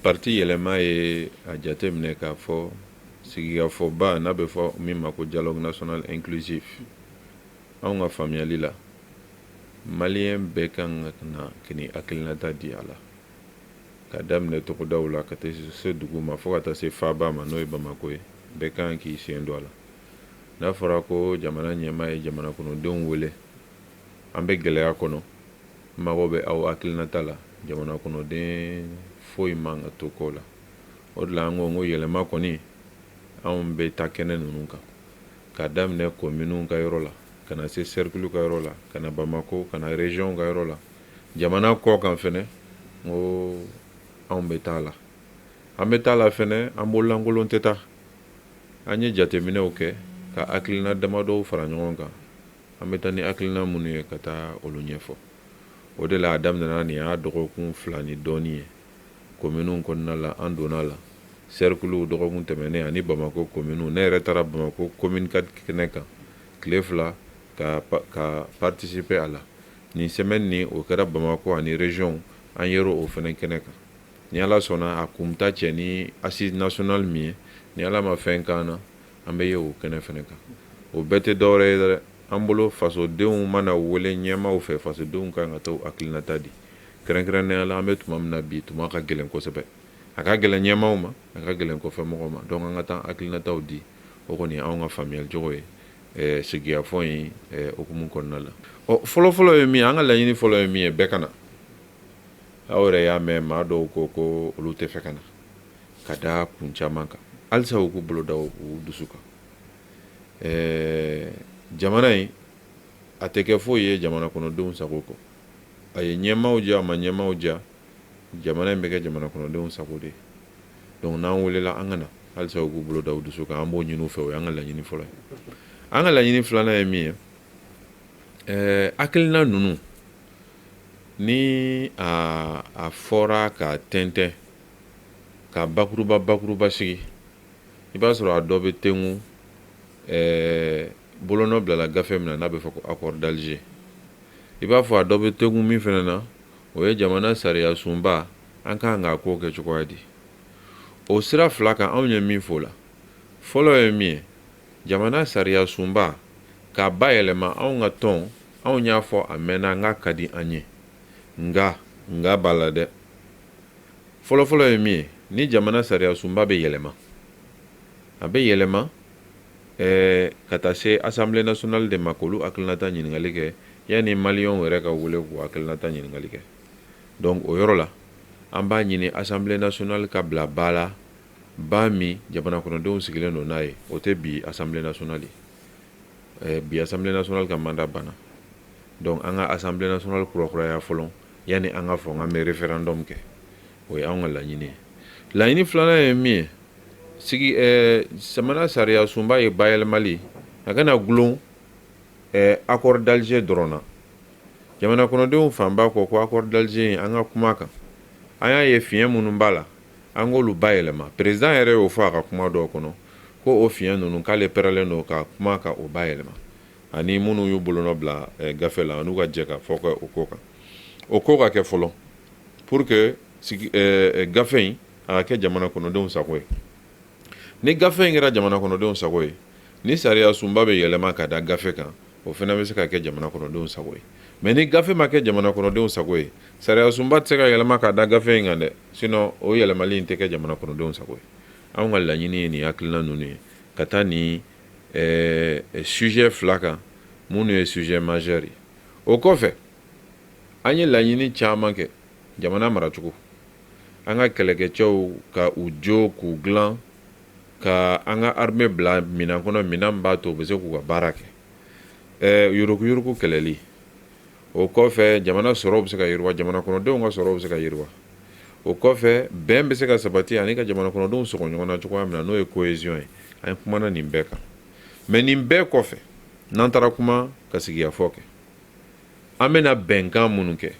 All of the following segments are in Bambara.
Parti Yɛlɛma ye a jate minɛ k'a fɔ sigikafɔba n'a bɛ fɔ min ma ko dialogue national inclusif, anw ka faamuyali la, maliyɛn bɛɛ kan ka na k'i hakilinata di a la, ka daminɛ togodaw la ka taa se dugu ma, fo ka taa se faaba ma, n'o ye Bamakɔ ye. Bɛɛ kan k'i sen don a la. N'a fɔra ko jamana ɲɛmaa ye jamana kɔnɔdenw wele, an bɛ gɛlɛya kɔnɔ, mago bɛ aw hakilinata la, jamana kɔnɔden foyi man ka to kɔ la. O de la an ko Yɛlɛma kɔni, anw bɛ taa kɛnɛ ninnu kan, ka daminɛ kominiw ka yɔrɔ la, ka na se cercle ka yɔrɔ la, ka na Bamakɔ, ka na région ka yɔrɔ la, jamana kɔ kan fɛnɛ. N ko anw bɛ taa la, an bɛ taa la fɛnɛ, an bololankolon tɛ taa. An ye jateminɛw kɛ ka hakilina damadɔw fara ɲɔgɔn kan, an bɛ taa ni hakilina minnu ye ka taa olu ɲɛfɔ. O de la a daminɛna nin y'a dɔgɔkun 2 ni dɔɔnin ye kominiw kɔnɔna la. An donna la cercle dɔgɔkun tɛmɛnen ani Bamakɔ kominiw. Ne yɛrɛ taara Bamakɔ commune 4 kɛnɛ kan tile 2 ka participer a la. Nin semaine nin, o kɛra Bamakɔ ani région, an yer'o o fɛnɛ kɛnɛ kan. Ni Ala sɔnna, a kun ta cɛ ni assise nationale min ye, ni Ala ma fɛn k'an na, an bɛ ye o kɛnɛ fɛnɛ kan. O bɛɛ tɛ dɔwɛrɛ ye dɛ, an bolo fasodenw mana wele ɲɛmaaw fɛ, fasodenw kan ka taa hakilinata di. Kɛrɛnkɛrɛnnenya la, an bɛ tuma min na bi, tuma ka gɛlɛn kosɛbɛ. A ka gɛlɛn ɲɛmaaw ma, a ka gɛlɛn kɔfɛ mɔgɔw ma. Donc an ka taa hakilinataw di. O kɔni ye anw ka faamuyali cogo ye sigikafɔ in hukumu kɔnɔna la. Ɔ, fɔlɔfɔlɔ ye min ye, an ka laɲini fɔlɔ ye min ye, bɛɛ ka na. Aw yɛrɛ y'a mɛn, maa dɔw ko ko olu tɛ fɛ ka na ka da kun caman kan. Halisa u k'u bolo da u dusu kan. Jamana in, a tɛ kɛ foyi ye jamana kɔnɔdenw sago kɔ. A ye ɲɛmaaw diya, a ma ɲɛmaaw diya, jamana in bɛ kɛ jamana kɔnɔdenw sago de ye. Donc n'an welela, an ka na. Halisa u k'u bolo da u dusu kan, an b'o ɲini u fɛ. O y'an ka laɲini fɔlɔ ye. An ka laɲini filanan ye min ye, hakilina ninnu ni a fɔra ka tɛntɛn ka bakuruba bakuruba sigi, i b'a sɔrɔ a dɔ bɛ tengu bolonɔ bilala gafe min na n'a bɛ fɔ ko accord d'Alger. I b'a fɔ a dɔ bɛ tengu min fana na, o ye jamana sariya sunba, an kan k'a ko kɛ cogoya di. O sira fila kan, anw ye min fɔ la, fɔlɔ ye min ye, jamana sariya sunba k'a bayɛlɛma, anw ka tɔn, anw y'a fɔ a mɛnna n k'a ka di an ye. Nka b'a la dɛ. Fɔlɔfɔlɔ ye min ye, ni jamana sariya sunba bɛ yɛlɛma, a bɛ yɛlɛma ka taa se Assemblée nationale de ma k'olu hakilinata ɲininkali kɛ, yanni maliyɛnw yɛrɛ ka wele k'u hakilinata ɲininkali kɛ. Donc o yɔrɔ la, an b'a ɲini Assemblée nationale ka bila ba la, ba min jamana kɔnɔdenw sigilen don n'a ye. O tɛ bi Assemblée nationale ye. Bi Assemblée nationale ka mandat banna. Donc an ka Assemblée nationale kurakuraya fɔlɔ yanni an ka fɔ k'an bɛ référendum kɛ. O ye anw ka laɲini ye. Laɲini filanan ye min ye, sigi jamana sariya sunba ye bayɛlɛmali, a kana gulon accord d'Alger dɔrɔn na. Jamana kɔnɔdenw fanba ko ko accord d'Alger in, an ka kuma kan, an y'a ye fiɲɛ minnu b'a la, an k'olu bayɛlɛma. Président yɛrɛ y'o fɔ a ka kuma dɔw kɔnɔ ko o fiɲɛ ninnu, k'ale pɛrɛlen don ka kuma ka o bayɛlɛma, ani minnu y'u bolonɔ bila gafe la, n'u ka jɛ ka fɔ o ko kan, o ko ka kɛ fɔlɔ pour que gafe in a ka kɛ jamana kɔnɔdenw sago ye. Ni gafe in kɛra jamana kɔnɔdenw sago ye, ni sariya sunba bɛ yɛlɛma ka da gafe kan, o fana bɛ se ka kɛ jamana kɔnɔdenw sago ye. Mais ni gafe ma kɛ jamana kɔnɔdenw sago ye, sariya sunba tɛ se ka yɛlɛma ka da gafe in kan dɛ, sinon o yɛlɛmali in tɛ kɛ jamana kɔnɔdenw sago ye. Anw ka laɲini ye nin hakilina ninnu ye ka taa nin sujet fila kan minnu ye sujet majeur ye. O kɔfɛ, an ye laɲini caman kɛ jamana maracogo, an ka kɛlɛkɛcɛw ka u jo k'u dilan, ka an ka armée bila minɛn kɔnɔ, minɛn b'a to u bɛ se k'u ka baara kɛ, yuruguyurugu kɛlɛli. O kɔfɛ, jamana sɔrɔ bɛ se ka yiriwa, jamana kɔnɔdenw ka sɔrɔ bɛ se ka yiriwa. O kɔfɛ, bɛn bɛ se ka sabati ani ka jamana kɔnɔdenw sɔgɔ ɲɔgɔn na cogoya min na, n'o ye cohésion ye. An kumana nin bɛɛ kan. Mais nin bɛɛ kɔfɛ, n'an taara kuma ka sigikafɔ kɛ, an bɛna bɛnkan minnu kɛ,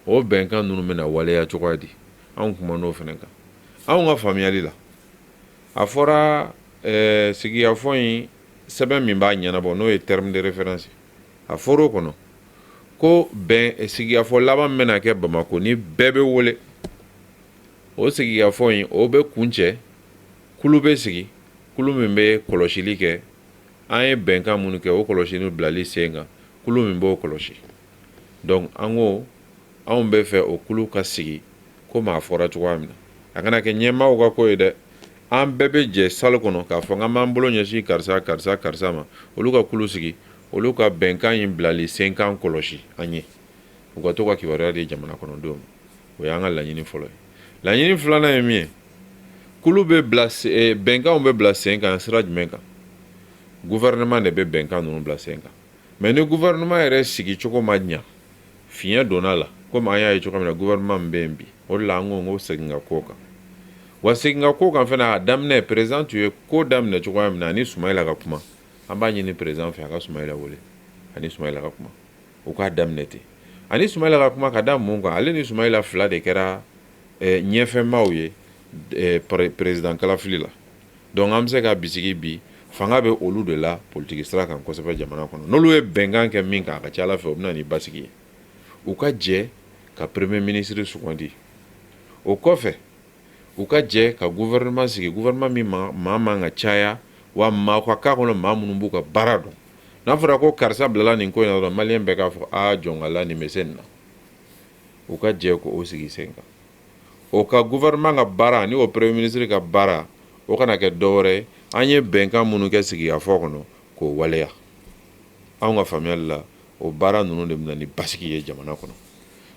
o bɛnkan ninnu bɛna waleya cogoya di? Anw kuma n'o fana kan. Anw ka faamuyali la, a fɔra sigikafɔ in sɛbɛn min b'a ɲɛnabɔ, n'o ye terme de référence, a fɔra o kɔnɔ Ko bɛn sigikafɔ laban min bɛna kɛ Bamakɔ, ni bɛɛ bɛ wele, o sigikafɔ in, o bɛ kuncɛ, kulu bɛ sigi, kulu min bɛ kɔlɔsili kɛ an ye bɛnkan minnu kɛ, o kɔlɔsili bilali sen kan, kulu min b'o kɔlɔsi. Donc an ko anw bɛ fɛ o kulu ka sigi komi a fɔra cogoya min na. A kana kɛ ɲɛmaaw ka ko ye dɛ. An bɛɛ bɛ jɛ salle kɔnɔ k'a fɔ k'an b'an bolo ɲɛsin karisa, karisa, karisa ma, olu ka kulu sigi, olu ka bɛnkan in bilali sen kan kɔlɔsi an ye, u ka to ka kibaruya di jamana kɔnɔdenw ma. O y'an ka laɲini fɔlɔ ye. Laɲini filanan ye min ye, kulu bɛ bila, bɛnkanw bɛ bila sen kan sira jumɛn kan? Gouvernement de bɛ bɛnkan ninnu bila sen kan. Mais ni gouvernement yɛrɛ sigi cogo ma ɲa, fiɲɛ donna la, komi an y'a ye cogo min na, gouvernement min bɛ yen bi, o de la an ko segin ka ko kan. Wa segin ka ko kan fana, a daminɛ, président tun ye ko daminɛ cogoya min na ani Sumayila ka kuma, an b'a ɲini président fɛ a ka Sumayila wele, ani Sumayila ka kuma, u k'a daminɛ ten ani Sumayila ka kuma. Ka da mun kan? Ale ni Sumayila fila de kɛra ɲɛfɛmaaw ye président kalafili la. Donc an bɛ se ka bisigi bi, fanga bɛ olu de la politiki sira kan kosɛbɛ jamana kɔnɔ. N'olu ye bɛnkan kɛ min kan, a ka ca ala fɛ o bɛ na ni basigi ye. U ka jɛ ka premier ministre sugandi, o kɔfɛ u ka jɛ ka gouvernement sigi, gouvernement min maa man ka caya, wa maa ka k'a kɔnɔ, maa minnu b'u ka baara dɔn. N'a fɔra ko karisa bilala nin ko in na dɔrɔn, maliyɛn bɛɛ k'a fɔ aa, jɔn ka la nin bɛ se nin na. U ka jɛ k'o sigi sen kan. O ka gouvernement ka baara ani o premier ministre ka baara, o kana kɛ dɔwɛrɛ ye an ye bɛnkan minnu kɛ sigikafɔ kɔnɔ k'o waleya. Anw ka faamuyali la, o baara ninnu de bɛna ni basigi ye jamana kɔnɔ.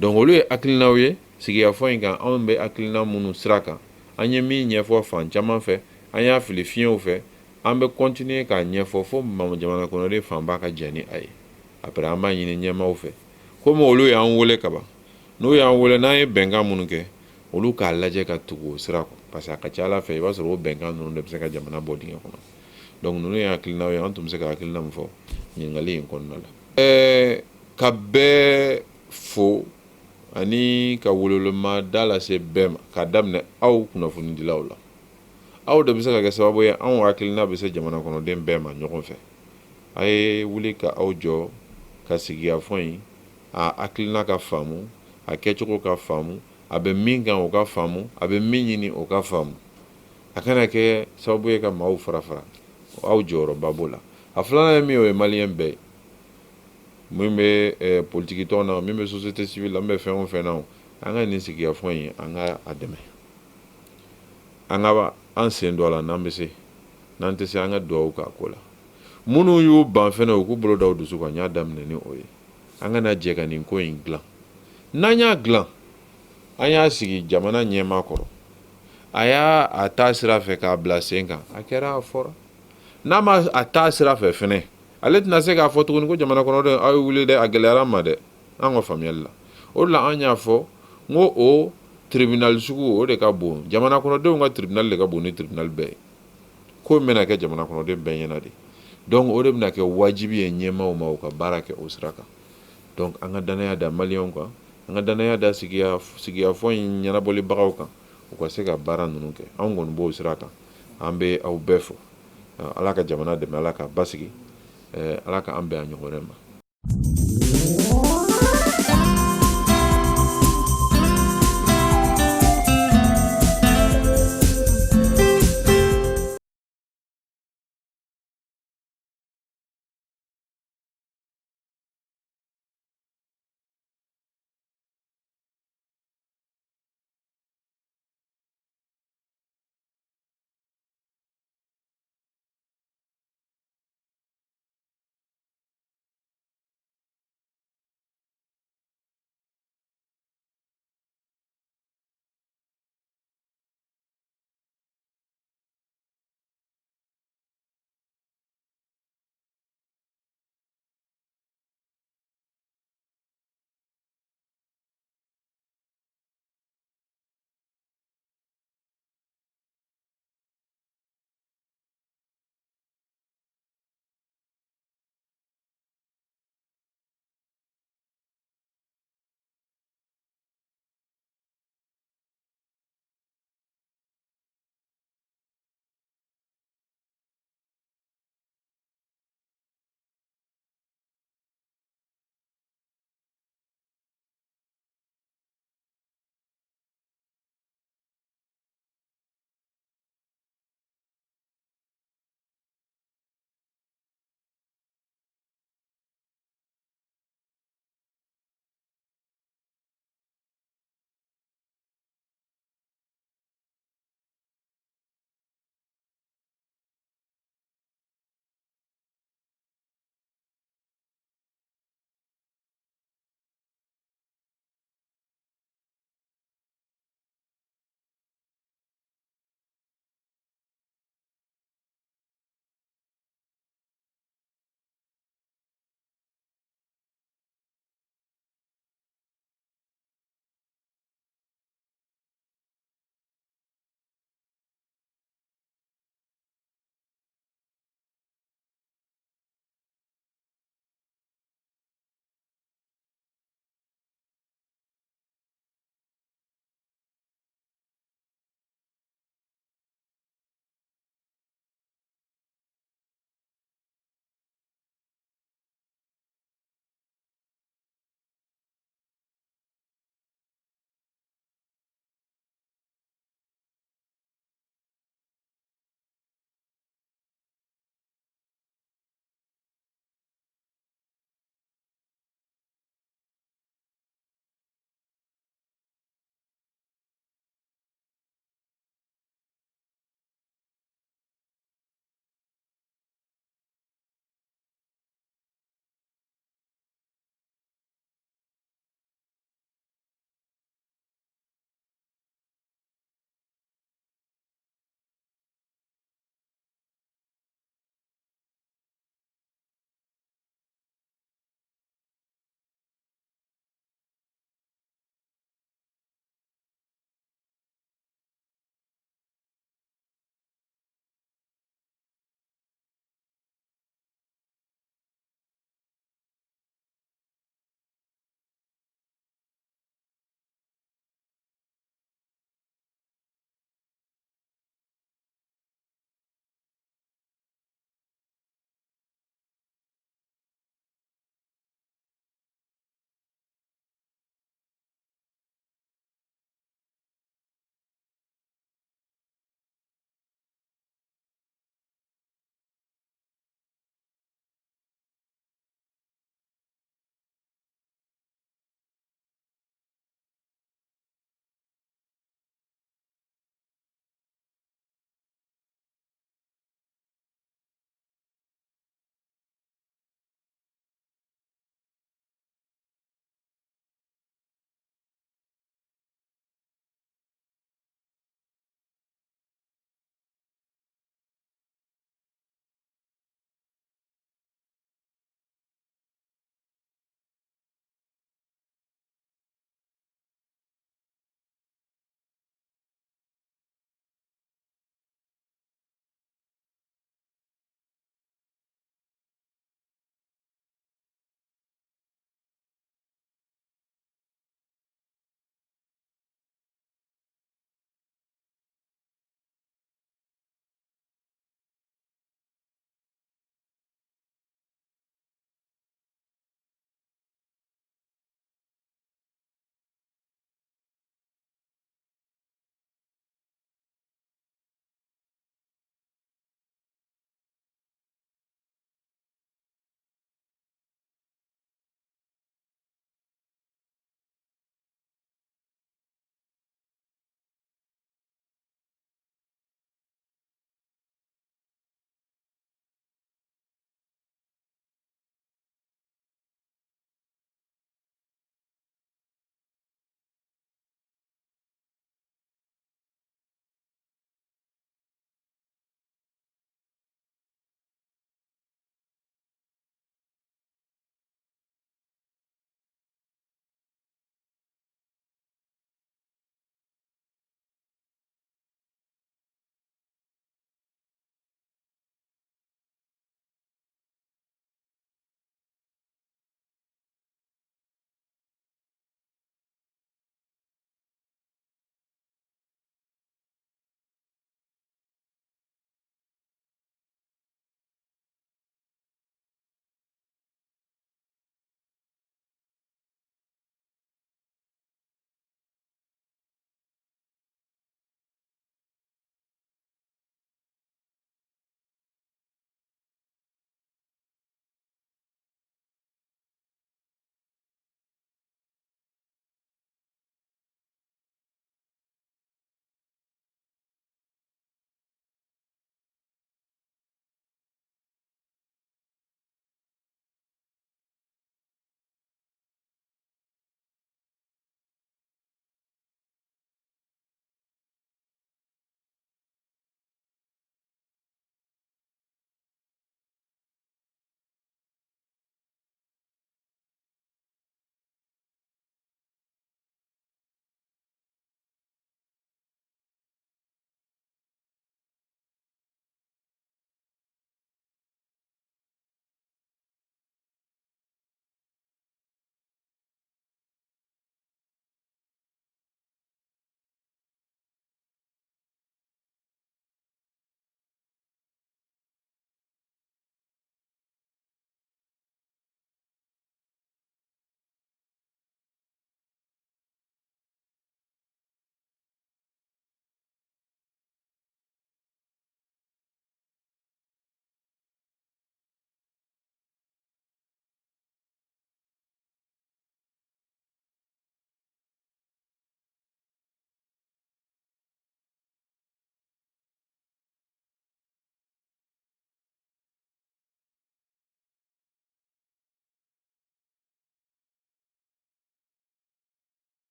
Donc olu ye hakilinaw ye sigikafɔ in kan. Anw bɛ hakilina minnu sira kan, an ye min ɲɛfɔ fan caman fɛ, an y'a fili fiɲɛw fɛ, an bɛ continuer k'a ɲɛfɔ fo jamana kɔnɔden fanba ka jɛn ni a ye. Après, an b'a ɲini ɲɛmaaw fɛ, komi olu y'an wele ka ban, n'u y'an wele, n'an ye bɛnkan minnu kɛ, olu k'a lajɛ ka tugu o sira kɔ, parce que a ka ca ala fɛ, i b'a sɔrɔ o bɛnkan ninnu de bɛ se ka jamana bɔ dingɛ kɔnɔ. Donc ninnu ye hakilinaw ye, an tun bɛ se ka hakilina min fɔ ɲininkali in kɔnɔna la. Ka bɛɛ fo ani ka welewelema lase bɛɛ ma, k'a daminɛ aw kunnafonidilaw la. Aw de bɛ se ka kɛ sababu ye anw hakilina bɛ se jamana kɔnɔden bɛɛ ma ɲɔgɔn fɛ. A ye wuli ka aw jɔ ka sigikafɔ in a hakilina ka faamu, a kɛcogo ka faamu, a bɛ min kan o ka faamu, a bɛ min ɲini o ka faamu. A kana kɛ sababu ye ka maaw fara fara. Aw jɔyɔrɔba b'o la. A filanan ye min ye, o ye maliyɛn bɛɛ ye, min bɛ politiki tɔn na, min bɛ société civile la, min bɛ fɛn o fɛn na, an ka nin sigikafɔ in, an ka a dɛmɛ, an ka an sen don a la n'an bɛ se. N'an tɛ se, an ka dugawu k'a ko la. Minnu y'u ban fɛnɛ, u k'u bolo da u dusu kan. N y'a daminɛ ni o ye. An kana jɛ ka nin ko in dilan. N'an y'a dilan, an y'a sigi jamana ɲɛmaa kɔrɔ, a y'a a taa sira fɛ k'a bila sen kan, a kɛra a fɔra. N'a ma a taa sira fɛ fɛnɛ, ale tɛna se k'a fɔ tuguni ko jamana kɔnɔdenw, aw ye wuli dɛ, a gɛlɛyara ma dɛ. An ka faamuyali la, o de la an y'a fɔ n ko o tribunal sugu, o de ka bon. Jamana kɔnɔdenw ka tribunal de ka bon ni tribunal bɛɛ ye. Ko min bɛna kɛ jamana kɔnɔden bɛɛ ɲɛna de. Donc o de bɛna kɛ wajibi ye ɲɛmaaw ma, u ka baara kɛ o sira kan. Donc an ka danaya da maliyɛnw kan, an ka danaya da sigikafɔ in ɲɛnabɔlibagaw kan, u ka se ka baara ninnu kɛ. Anw kɔni b'o sira kan. An bɛ aw bɛɛ fo. Ala ka jamana dɛmɛ, Ala ka basigi, Ala ka an bɛn a ɲɔgɔn wɛrɛ ma.